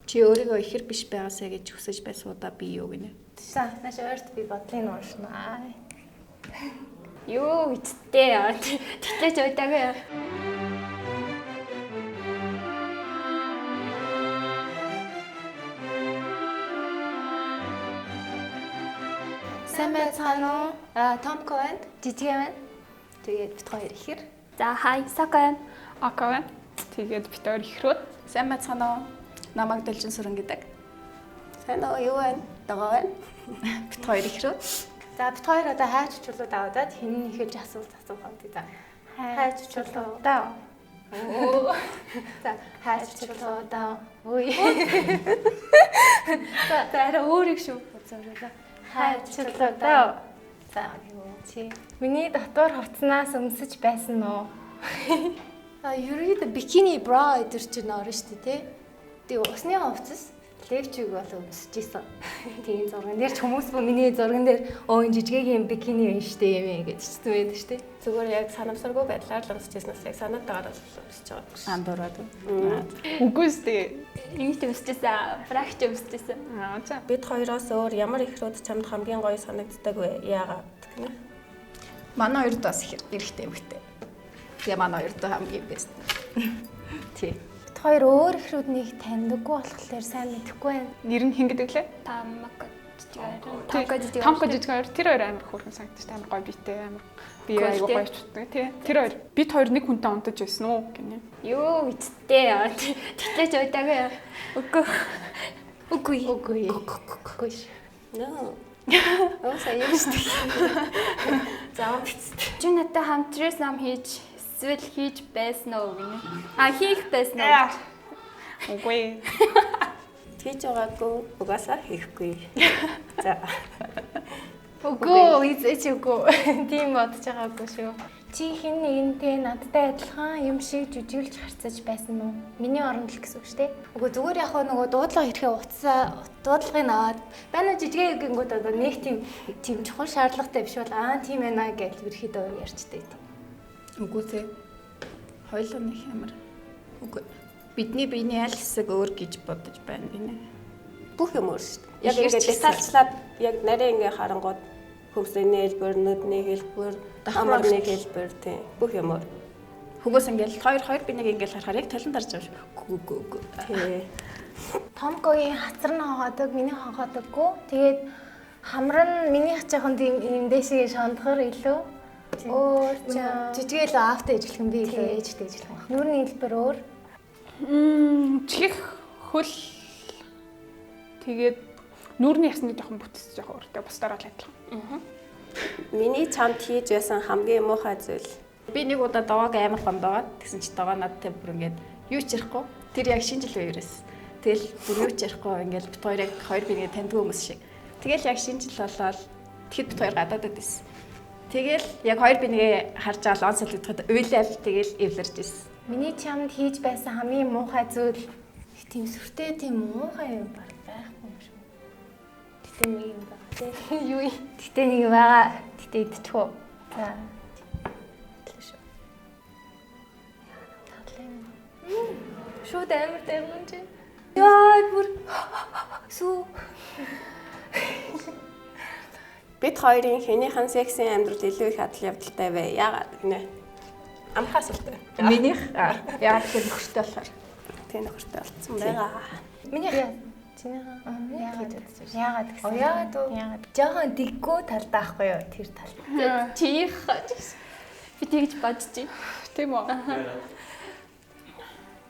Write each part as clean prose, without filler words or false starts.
Чи өөрийгөө ихэр биш байгаасаа гэж хүсэж байсан удаа би юу гинэ? За, нааш ойрт би бодлын уушна. Аа. Юу үсттэй. Тэгтлээч удаагүй. Сайн байцгаана уу? Аа, Томко байна. Жижиг байна. Тэгээд бит хоёр ихэр. За, хай, Сака байна. Ака байна. Тэгээд бит хоёр ихрүүд. Сайн байцгаана уу? Намайг Должин Сүрэн гэдэг. Сайн уу, юу байна? Догоо байна. Бит хоёр ихрүүд. За, бит хоёр одоо хайч чулууд аваад хэн нь эхэлж асуулт асуух вэ? За. Хайч чулуу. Даа. За, хайч чулуу даа. Үй. За, за арай өөрийг шүү. Зөвлөлөө. Хайч чулуу даа. За, юу чи? Миний дотор хувцснаас өмсөж байсан уу? А ерөнхийдөө бикини бра эдэр чинь орно шүү дээ, тий? Тэгээ усны хувцас левчиг бол өмсөж исэн. Тийм зурган дээр ч хүмүүс бүх миний зурган дээр өө энэ жижигэгийн бикини юм штэ юм ээ гэж чийсэн байдаг штэ. Зүгээр яг санамсаргүй байдлаар л өмсөж ирснээс яг санаатайгаар л өмсөж байгаа. Аа, дураад. Үгүй сте. Ингэж өмсөжсэн. Прагч өмсөжсэн. Аа за. Бид хоёроос өөр ямар ихрүүд чамд хамгийн гоё санагддаг вэ? Яагаад гэнэ? Манай хоёрд бас их эрэгтэй эмэгтэй. Тэгээ манай хоёрд хамгийн best. Тий. Бит хоёр өөр ихрүүд нэг таньдаггүй болохоор сайн мэдэхгүй байна. Нэр нь хэн гэдэг лээ? Тамако жижиг хоёр. Тамко жижиг. Тамко жижиг хоёр. Тэр хоёр амар хөөрхөн санагдаж амар гоё биетэй амар би Cool, айгуу тий. гоё чутдаг тий. Тэр хоёр бит хоёр нэг хүнтэй унтаж байсан уу гинэ. Юу үсттэй. Тэгтлээч удаагүй. Үгүй. Үгүй. Үгүй. Үгүй ш. No. Оо сая юм шүү дээ. За бицтэй. Чи надтай хамт ам хийж эсвэл хийж байсан уу гинэ? А хийх байсан уу? Үгүй. Хийж байгаагүй угаасаа хийхгүй. За. Үгүй, эзэж үгүй. Тийм бодож байгаагүй шүү. Чи хин нэгэнтэй надтай адилхан юм шиг жүжиглж харцаж байсан уу? Миний оронд л гэсэн үг шүү дээ. Үгүй зүгээр яг хөө нөгөө дуудлага ирэхээ утсаа дуудлагыг аваад байна уу жижигээ гингүүд одоо нэг тийм тийм чухал шаардлагатай биш бол аа тийм байна гэж ерөөхдөө ярьчихдээ. Үгүй те. Хоёулаа нэг амар. Үгүй. Бидний биений аль хэсэг өөр гэж бодож байна гинэ. Бүх юм өөр шүү дээ. Яг Ихэр ингээд ч гэсэн. детальчлаад яг нарийн ингээ харангууд хөвсөний хэлбэр, нүдний хэлбэр, Давхар хамарны хэлбэр тий. Бүх юм өөр. Хөгөөс ингээл хоёр хоёр би нэг ингээл харахаар яг толон дарж байгаа шүү. Үгүй үгүй үгүй. Тий. Томкогийн хацар нь хонходог, миний хонхоодоггүй. Тэгээд хамар нь миний хачаахан тийм юм дээшээ шондохор илүү өөр чаа. Жижигээ илүү аавтай ижилхэн би илүү ээжтэй ижилхэн баг. Нүүрний хэлбэр өөр. Чих хөл тэгээд нүүрний ясны жоохон бүтэц жоохон өөртэй бусдаар бол адилхан. Миний чамд хийж байсан хамгийн муухай зүйл. Би нэг удаа давааг амар гондоогоод тэгсэн чи даваа надтай бүр ингээд юу ч ярихгүй. Тэр яг шинэ жил үеэрээс. Тэгэл бүр юу ч ярихгүй ингээд бит хоёр яг хоёр би ингээд таньдгүй хүмүүс шиг. Тэгэл яг шинэ жил болоод тэгэхэд бит хоёр гадаадад байсан. Тэгэл яг хоёр би нэгэ харж байгаа л он солигдоход уйлал тэгэл эвлэрч ирсэн. Миний чамд хийж байсан хамгийн муухай зүйл их тийм сүртэй тийм муухай юм баг байхгүй юм шүү. Гэтэ нэг юм байгаа тий. Юу юм? Гэтэ нэг юм байгаа. Гэтэ идчихв. За. Тэглээ шүү. Татлаа юм. Шууд амар дайгман чи. Яа бүр сүү. Бид хоёрын хэнийхэн сексийн амьдрал илүү их адал явдалтай вэ? Яагаад гинэ? Амхаас үлдээ. Минийх яагаад гэхээр нөхөртэй болохоор. Тэ нөхөртэй болцсон байгаа. Миний чинийхээ яагаад яагаад гэсэн. Оо, яагаад вэ? Яагаад? Жохон дэггүй талдаа ахгүй юу? Тэр тал. Чинийх би тэгж бодож байна. Тийм үү?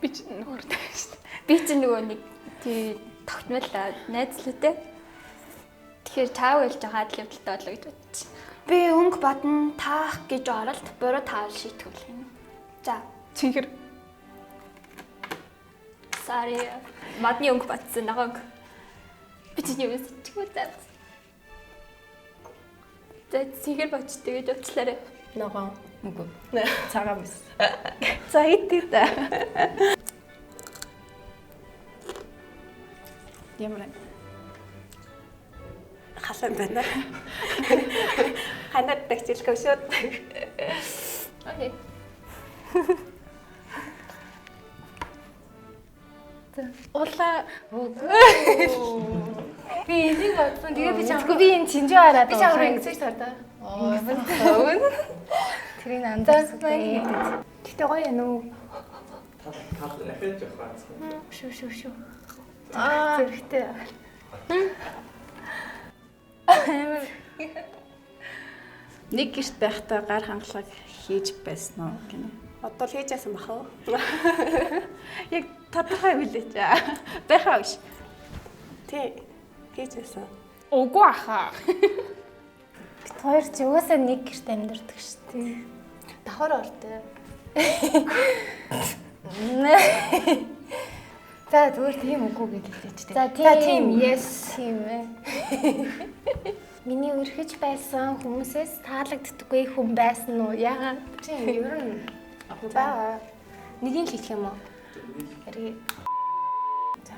Би ч нөхөртэй шүү дээ. Би чи нөгөө нэг тий тогтмол найзлаатай. Тэгэхээр чаав л жоохон адил явдалтай болоо гэж бодчих. Би өнгө бодно таах гэж оролт буруу таавал шийтгэл юм. За, Цэнхэр sorry. Модны өнгө бодсон ногоон. Би чиний өмнө сэтгүү заа. За, цэнхэр бодч тэгээд явчлаарай. Ногоон. Үгүй. Цагаан мэс. За идээ та. Ямар вэ? Халуун байна. Ханаад тагчлах шүү. Окей. Улаа. Би энийг бодсон. Тэгээ би чамгүй би энэ чинжүү хараад. Би чамруу ингэсэн шүү дээ. Оо. Тэрийг анзаарсан. Гэтэ гоё юм уу? Тал ахиж явах ганцхан. Шүү шүү шүү. Аа зэрэгтэй. Амар. Нэг гэрт байхдаа гар хангалах хийж байсан уу гинэ. Одоо л хийж яасан бах уу? Яг тодорхой хүлээч. Байхаа биш. Тий. Хийж яасан. Үгүй аха. Бид хоёр ч угаасаа нэг гэрт амьдардаг шүү дээ. Давхар ортой. За зүгээр тийм үгүй гэж хэлээч дээ. За тийм yes тийм ээ. Миний өрхөж байсан хүмүүсээс таалагддаггүй хүн байсан уу? Яагаад? Чи ер нь баа. Нэгийг л хэлэх юм уу? Хэрэг. За.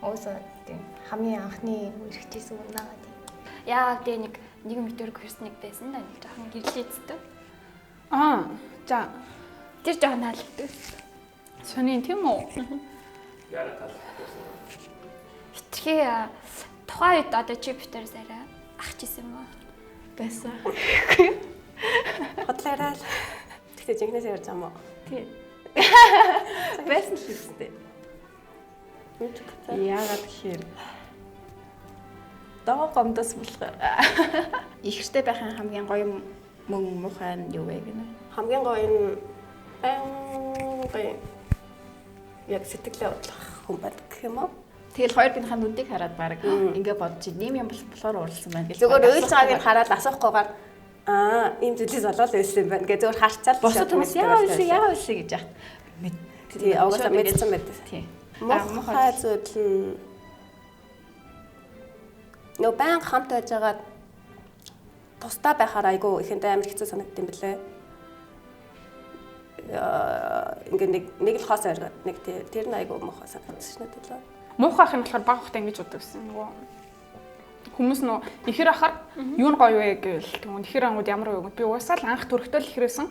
Уусаа тийм хамгийн анхны өрхөжсэн хүн байгаа тийм. Яагаад тэ нэг метр курс нэг байсан да нэг жоохон гэрлээцтэй. Аа. За. Тэр жоохон таалагддаг. Сони тийм үү? Яагаад таалагдсан? Хитрхи тухайн үед одоо чи битэрс арай ах чийсэн юм уу? Байсан. Хотлаараа л. Тэгтээ жинхнээс ярьж байгаа юм уу? Тий. Байсан л үстэй. Яагаад гэхээр доо гомдос болохоор ихэртэй байхын хамгийн гоё мөн муухай нь юу вэ гинэ? Хамгийн гоё нь байнгын яг сэтгэлээ удлах хүн байдаг гэх юм уу? Тэгэл хоёр биенийхээ нүдийг хараад баг ингээ бодож ийм юм болохоор уурлсан байна гэж. Зүгээр уйлж байгааг нь хараад асуухгүйгээр аа ийм зүйлээс болоод байсан юм байна гэж зөвөр харцаал. Бусад хүмүүс яа уйлсан яа уйлсан гэж яах. Тий, угаасаа мэдсэн байдаг. Тий. Муухай зүйл нь нөө баян хамт байж байгаад тусдаа байхаар айгүй ихэндээ амар хэцүү санагдсан юм бэлээ. Ингээ нэг л хоос ойргоод нэг тэр нь айгүй муухай санагдсан шнэ төлөө. Муухай ах юм болохоор баг хахта ингэж боддог гэсэн. Нөгөө хүмүүс нөө ихэр ахаар юу нь гоё вэ гэвэл тэгвэл ихэр ангууд ямар вэ гэвэл би угаасаа л анх төрөхтэй л ихэрсэн.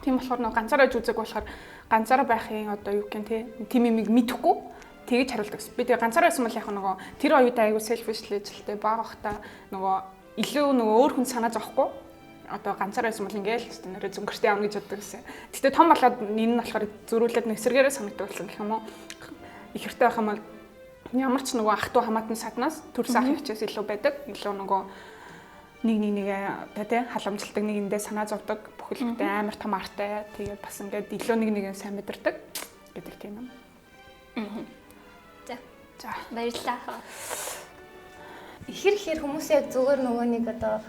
Тийм болохоор нөө ганцаараа жүзэг болохоор ганцаараа байхын одоо юу гэх юм те тийм юмыг мэдэхгүй тэгэж хариулдаг гэсэн. Би тэгээ ганцаараа байсан бол яг нөгөө тэр оюутан айгүй selfish лэжэлтэй баг хахта нөгөө илүү нөгөө өөр хүн санаа зовхгүй одоо ганцаараа байсан бол ингээл нэрээ зөнгөртэй явна гэж боддог гэсэн. Гэтэ том болоод энэ нь болохоор зөрүүлээд нэг сэргээрээ санагддаг болсон гэх юм уу. Ихэртэй байх юм бол ямар ч нөгөө ах トゥ хамаатан саднаас төрсөн ах ихчээс илүү байдаг. Илүү нөгөө нэг нэгээ одоо тий халамжилдаг, нэг нэндээ санаа зовдөг, бүхэлдээ амар том артай. Тэгээд бас ингээд илүү нэг нэгээ сайн мэдэрдэг гэдэг тийм юм. За. За. Баярлалаа. Ихэр ихээр хүмүүс яг зүгээр нөгөө нэг одоо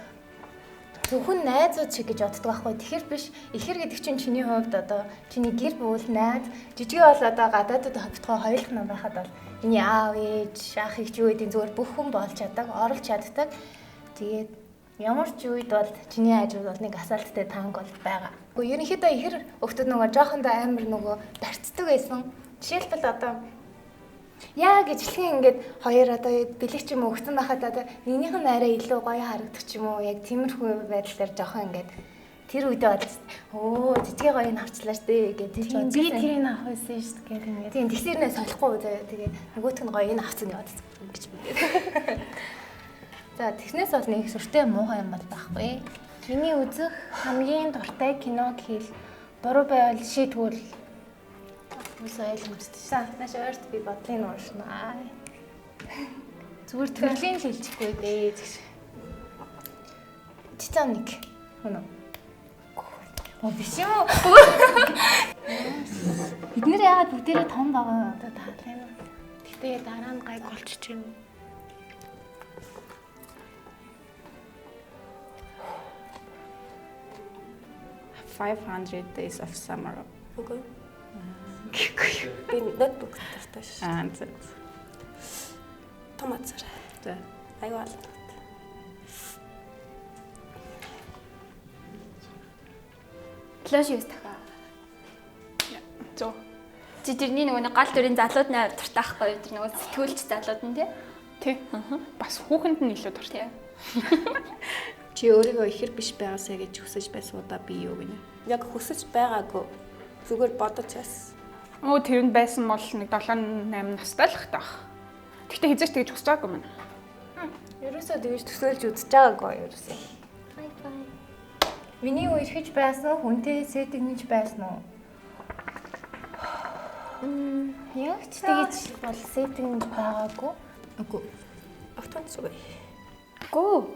зөвхөн найзууд шиг гэж боддог байхгүй. Тэгэхээр биш. Ихэр гэдэг чинь чиний хувьд одоо чиний гэр бүл, найз, жижиг бол одоо гадаадд хавтгай хоёулах нам байхад бол миний аав, ээж, ах эгч юу гэдэг зүгээр бүх хүн болж чаддаг, оруулж чаддаг. Тэгээд ямар ч үед бол чиний хажууд бол нэг асаалттай танк бол байгаа. Гэхдээ ерөнхийдөө ихэр өвтөд нөгөө жоохондоо амар нөгөө барьцдаг байсан. Жишээлбэл одоо яа гэж хэлхэн ингээд хоёр одоо бэлэг ч юм уу өгсөн байхад одоо нэгнийх нь арай илүү гоё харагдах ч юм уу яг тиймэрхүү байдал дээр жоохон ингээд тэр үедээ бодсон. Өө жижиг гоё нь авчлаа штэ гэж тийч бодсон. Би тэрийг авах байсан штэ гэх ингээд. Тийм тэгсэрнээ солихгүй заяа. Тэгээ нөгөөх нь гоё энэ авцсан гэж бодсон гэж мэдээ. За тэгснээс бол нэг сүртэй муухай юм бол байхгүй. Миний үзэх хамгийн дуртай кино гэхэл буруу байвал шийдвэл Үс ойлгомжтой. За нааш ойрт би бодлын уушна. Зүгээр төрлийн л хэлчихгүй дээ гэж. Титаник. Хөнө. Оо биш юм уу? Бид нэр яагаад бүгдээрээ том байгаа одоо таалаа юм. Гэтэ дараа нь гайг болчих юм. $500 Days of Summer. Үгүй. Би ноутбук дуртай шүү. Аа зөв. Том азар. За. Аюу алга. Лош юус тахаа. Зөв. Чи тэрний нөгөө нэг гол дүрийн залууд нь дуртай байхгүй юу? Тэр нөгөө сэтгүүлч залууд нь тий? Тий. Бас хүүхэнд нь илүү дуртай. Чи өөрийгөө ихэр биш байгаасаа гэж хүсэж байсан удаа би юу гинэ? Яг хүсэж байгаагүй. Зүгээр бодож байсан. Өө тэр нь байсан бол нэг 7 8 настай л хта байх. Гэхдээ хизээч тэгж хүсэж байгаагүй юм. Ерөөсөө тэгж төсөөлж үзэж байгаагүй ерөөсөө. Бай бай. Миний үерхэж байсан хүнтэй сэтгэнж байсан уу? Яг ч тэгж бол сэтгэнж байгаагүй. Үгүй. Огтхон зүг. Үгүй.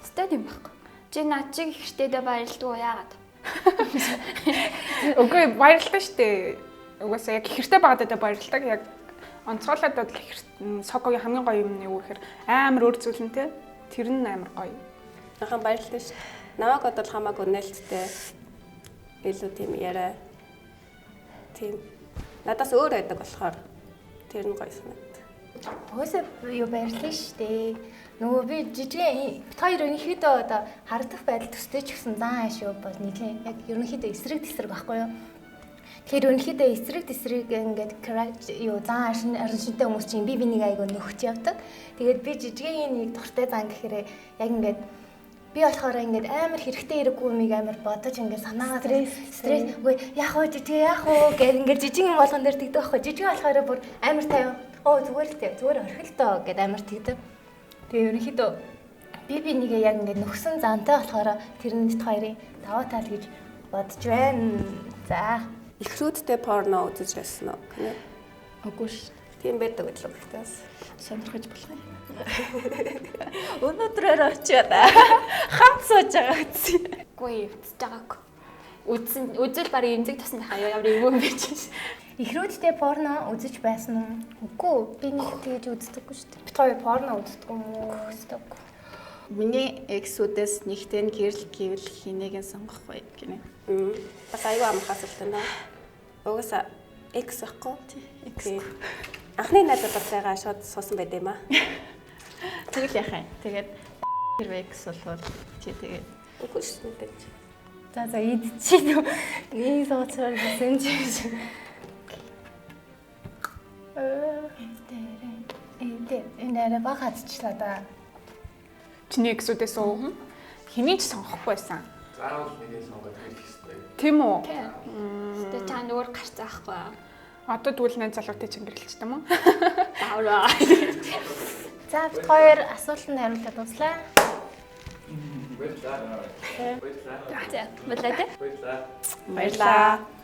Стэд юм байхгүй. Чи над чиг ихэртэйдээ баярлдгүй яагаад? Үгүй баярлалаа штэ. Угаасаа яг ихэртэй байгаадаа баярлалаа. Яг онцгойлоод бол ихэр сокогийн хамгийн гоё юм нь юу гэхээр амар өөр зүйл нь те. Тэр нь амар гоё. Нахан баярлалаа шүү. Намайг бодвол хамаагүй нээлттэй. Илүү тийм яриа. Тийм. Надаас өөр байдаг болохоор тэр нь гоё санагд. Угаасаа юу баярлалаа шүү дээ. Нөгөө би жижигэн бит хоёр ерөнхийдөө одоо харагдах байдал төстэй ч гэсэн зан ааш юу бол нэгэн яг ерөнхийдөө эсрэг тесрэг байхгүй юу? Тэгэхээр ерөнхийдөө эсрэг тесрэг ингээд юу зан ааш шинтэй хүмүүс чинь би бинийг айгу нөхч явдаг. Тэгээд би жижигэн нэг дуртай зан гэхээр яг ингээд би болохоор ингээд амар хэрэгтэй хэрэггүй юмыг амар бодож ингээд санаагаа стресс үгүй яах вэ жижиг яах вэ гэх ингээд жижиг юм болгон дээр тэгдэг байхгүй жижиг болохоор бүр амар тайван оо зүгээр л тэ зүгээр орхил доо гэд амар тэгдэг. Тэгээ ерөнхийдөө би нэгээ яг ингээд нөхсөн зантай болохоор тэр нь бит хоёрын даваа тал гэж бодож байна. За Эхрүүдтэй порно үзэж байсан уу гэнэ? Үгүй ш. Тийм байдаг л гэхдээ бас. Сонирхож болох юм. Өнөөдрөөр очиад хамт сууж байгаа гэсэн. Үгүй үзэж байгаагүй. Үзсэн үзэл барыг эмзэг тусан хаа ямар эвгүй юм бэ чи. Эхрүүдтэй порно үзэж байсан уу? Үгүй би нэг тэгж үздэггүй шүү дээ. Бит хоёр порно үздэг юм уу? Үздэггүй. Миний эксүүдээс нэгтэй нь гэрэл гэвэл хэнийг нь сонгох вэ гинэ. Бас аюу амарх асуулт байна. Угаасаа X байхгүй. X. Анхны найзуудтайгаа шууд суусан байд юм аа. Тэгэл яхаа. Тэгээд хэрвээ X болвол чи тэгээд Үгүй шүү дээ. За за идчих нүү. Нэг сууцаар гэсэн чи. Энд энэ арай баг хацчлаа да. Чиний эксүүдээс үү? Хэнийг ч сонгохгүй байсан. Заавал нэгийг сонгоод хэлэх ёстой. Тийм үү? Гэтэ чаа нөгөө гарцаа ахгүй. Одоо тэгвэл найз залуутай чингэрлэлчтэй юм уу? Давраа. За бит хоёр асуултанд хариултаа дуслаа. Баярлалаа. Баярлалаа. За, болоо тэ. Баярлалаа. баярлаа.